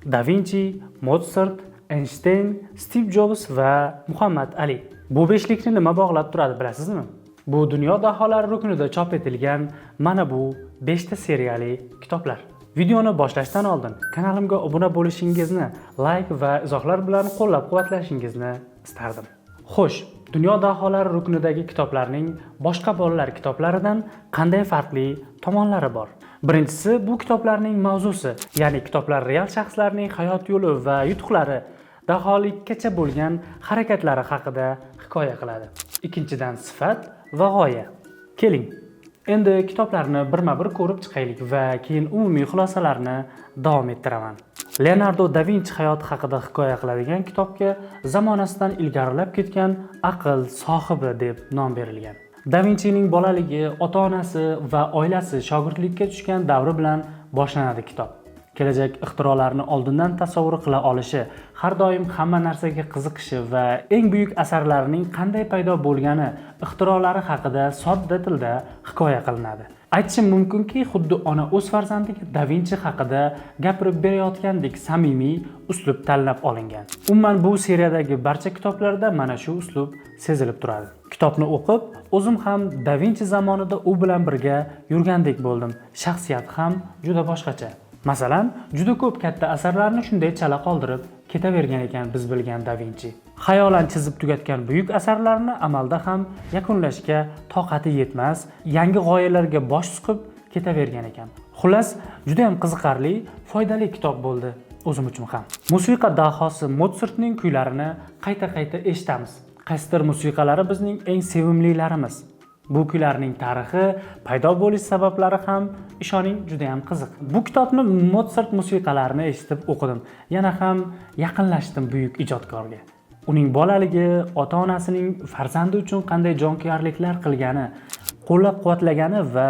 Da Vinchi, Motsart, Eynshteyn, Stiv Jobs va Muhammad Ali. Bu beshlikni nima bog'lab turadi, bilasizmi? Bu dunyo daholari ruknida chop etilgan mana bu 5 ta seriyali kitoblar. Videoni boshlashdan oldin kanalimga obuna bo'lishingizni, layk va izohlar bilan qo'llab-quvvatlashingizni istardim. Xo'sh, dunyo daholari ruknidagi kitoblarning boshqa bolalar kitoblaridan qanday farqli tomonlari bor? Birinchisi, bu kitoblarning mavzusi, ya'ni kitoblar real shaxslarning hayot yo'li va yutuqlari, daholikkacha bo'lgan harakatlari haqida hikoya qiladi. Ikkinchidan, sifat va g'oya. Keling, endi kitoblarni birma-bir ko'rib chiqaylik va keyin umumiy xulosalarni davom ettiraman. Leonardo da Vinchi hayoti haqida hikoya qiladigan kitobga zamonasidan ilgarilab ketgan aql sohibi deb nom berilgan. Da Vinchining bolaligi, ota-onasi va oilasi shogirdlikka tushgan davri bilan boshlanadi kitob. Kelajak ixtirolarini oldindan tasavvur qila olishi, har doim hamma narsaga qiziqishi va eng buyuk asarlarining qanday paydo bo'lgani, ixtirolari haqida sodda tilda hikoya qilinadi. Aytishim mumkinki, xuddi ona o'z farzandiga Da Vinchi haqida gapirib berayotgandek samimiy uslub tanlab olingan. Umuman, bu seriyadagi barcha kitoblarda mana shu uslub sezilib turadi. Kitobni o'qib, o'zim ham Da Vinchi zamonida u bilan birga yurgandek bo'ldim. Shaxsiyati ham juda boshqacha. Masalan, juda ko'p katta asarlarni shunday chala qoldirib ketavergan ekan biz bilgan Da Vinchi. Xayolan chizib tugatgan buyuk asarlarni amalda ham yakunlashga toqati yetmas, yangi g'oyalarga bosh suqib ketavergan ekan. Xullas, juda ham qiziqarli, foydali kitob bo'ldi o'zim uchun ham. Musiqa dahosi Motsartning kuylarini qayta-qayta eshitamiz. Qaysidir musiqalari bizning eng sevimlilarimiz. Bu kuylarning tarixi, paydo bo'lish sabablari ham, ishoning, juda ham qiziq. Bu kitobni Motsart musiqalarini eshitib o'qidim. Yana ham yaqinlashdim buyuk ijodkorga. Uning bolaligi, ota-onasining farzandi uchun qanday jonkuyarliklar qilgani, qo'llab-quvvatlagani va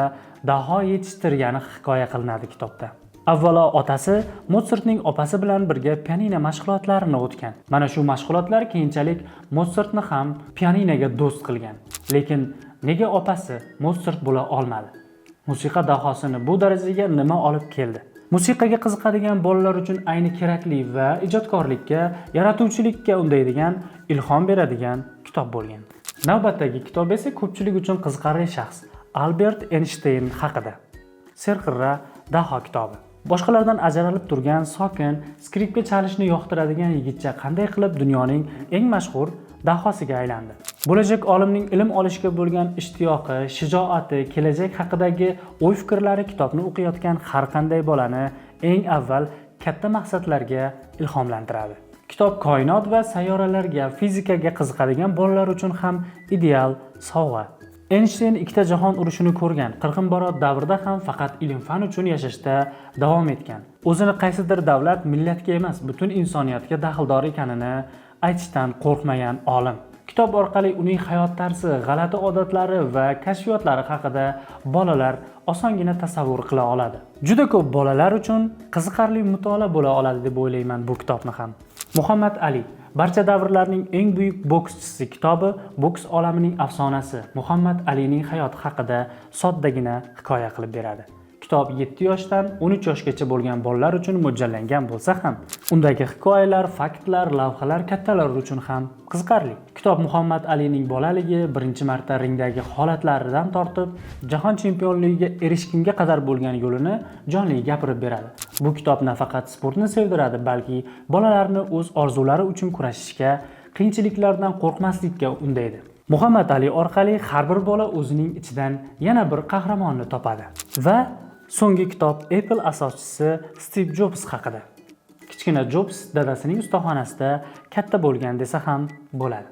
daho yetishtirgani hikoya qilinadi kitobda. Avvalo otasi Motsartning opasi bilan birga pianino mashg'ulotlarini o'tgan. Mana shu mashg'ulotlar keyinchalik Motsartni ham pianinoga do'st qilgan. Lekin nega opasi Motsart bo'la olmadi? Musiqa dahosini bu darajaga nima olib keldi? Musiqaga qiziqadigan bolalar uchun ayni kerakli va ijodkorlikka, yaratuvchilikka undaydigan, ilhom beradigan kitob bo'lgan. Navbatdagi kitob esa ko'pchilik uchun qiziqarli shaxs Albert Eynshteyn haqida. Serqirra daho kitobi. Boshqalardan ajralib turgan, sokin, skripka chalishni yoqtiradigan yigitcha qanday qilib dunyoning eng mashhur dahosiga aylandi? Bo'lajak olimning ilm olishga bo'lgan ishtiyoqi, shijoati, kelajak haqidagi o'y-fikrlari kitobni o'qiyotgan har qanday bolani eng avval katta maqsadlarga ilhomlantiradi. Kitob koinot va sayyoralarga, fizikaga qiziqadigan bolalar uchun ham ideal sovg'a. Eynshteyn ikkita jahon urushini ko'rgan, qirg'inbarot davrda ham faqat ilm-fan uchun yashashda davom etgan. O'zini qaysidir davlat, millatga emas, butun insoniyatga daxldor ekanini aytishdan qo'rqmagan olim. Kitob orqali uning hayot tarzi, g'alati odatlari va kashfiyotlari haqida bolalar osongina tasavvur qila oladi. Juda ko'p bolalar uchun qiziqarli mutolaa bo'la oladi deb o'ylayman bu kitobni ham. Muhammad Ali: barcha davrlarning eng buyuk bokschisi kitobi boks olamining afsonasi Muhammad Alining hayoti haqida soddagina hikoya qilib beradi. Kitob 7 yoshdan 13 yoshgacha bo'lgan bolalar uchun mo'ljallangan bo'lsa ham, undagi hikoyalar, faktlar, lavhalar kattalar uchun ham qiziqarli. Kitob Muhammad Alining bolaligi, birinchi marta ringdagi holatlaridan tortib, jahon chempionligiga erishgunga qadar bo'lgan yo'lini jonli gapirib beradi. Bu kitob nafaqat sportni sevdiradi, balki bolalarni o'z orzulari uchun kurashishga, qiyinchiliklardan qo'rqmaslikka undaydi. Muhammad Ali orqali har bir bola o'zining ichidan yana bir qahramonni topadi. Va so'nggi kitob Apple asoschisi Stiv Jobs haqida. Kichkina Jobs dadasining ustaxonasida katta bo'lgan desa ham bo'ladi.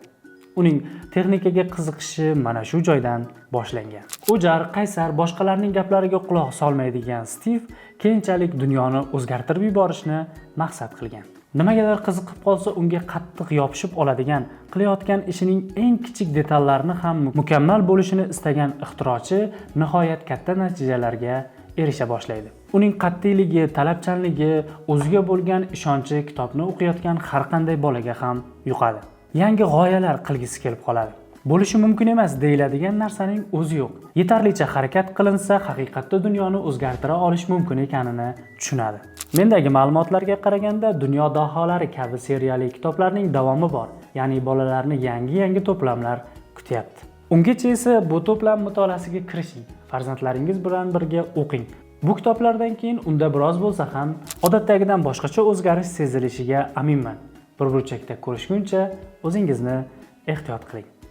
Uning texnikaga qiziqishi mana shu joydan boshlangan. O'jar, qaysar, boshqalarning gaplariga quloq solmaydigan Stiv keyinchalik dunyoni o'zgartirib yuborishni maqsad qilgan. Nimagadir qiziqib qolsa, unga qattiq yopishib oladigan, qilayotgan ishining eng kichik detallarini ham mukammal bo'lishini istagan ixtirochi nihoyat katta natijalarga erisha boshlaydi. Uning qat'iyligi, talabchanligi, o'ziga bo'lgan ishonchi kitobni o'qiyotgan har qanday bolaga ham yuqadi. Yangi g'oyalar qilgisi kelib qoladi. Bo'lishi mumkin emas deyiladigan narsaning o'zi yo'q. Yetarlicha harakat qilinsa, haqiqatda dunyoni o'zgartira olish mumkin ekanini tushunadi. Mendagi ma'lumotlarga qaraganda, Dunyo daholari kabi seriyali kitoblarning davomi bor. Ya'ni bolalarni yangi-yangi to'plamlar kutyapti. Ungacha esa bu to'plam mutolaasiga kirishing, farzandlaringiz bilan birga o'qing. Bu kitoblardan keyin unda biroz bo'lsa ham odatdagidan boshqacha o'zgarish sezilishiga aminman. Bir burchakda ko'rishguncha o'zingizni ehtiyot qiling.